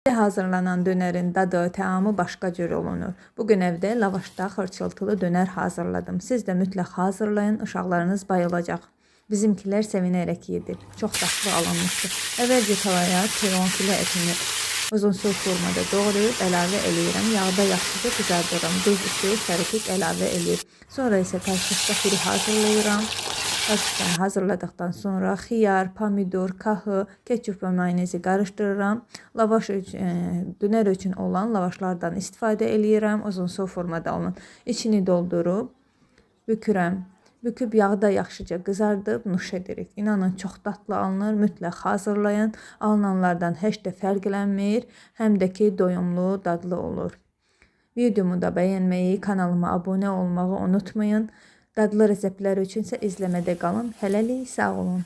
Hazırlanan dönərin dadı, təamı başqa cür olunur. Bugün evdə lavaşda xırçıltılı dönər hazırladım. Siz də mütləq hazırlayın, uşaqlarınız bayılacaq. Bizimkilər sevinərək yedi. Çox dadlı alınmışdı. Əvvəlcə tavaya trigonfilə ətini uzunsu formada doğrayıb əlavə eləyirəm. Yağda yaxşıca qızardıram. Duz üstü sarı əlavə eləyib. Sonra isə kartoşka püre hazırlayıram. Kartoşkanı hazırladıktan sonra xiyar, pomidor, kahı, ketçup və mayonezi qarışdırıram. Lavaş üçün, dönər üçün olan lavaşlardan istifadə eləyirəm. Uzunsu formada olan içini doldurub bükürəm. Büküb yağda yaxşıca qızardıb nuş edirik. İnanın çox dadlı alınır. Mütləq hazırlayın. Alınanlardan heç də fərqlənmir. Həm də ki doyumlu, dadlı olur. Videomu da bəyənməyi, kanalıma abunə olmağı unutmayın. Dadlı reseptlər üçün isə izləmədə qalın. Hələlik sağ olun.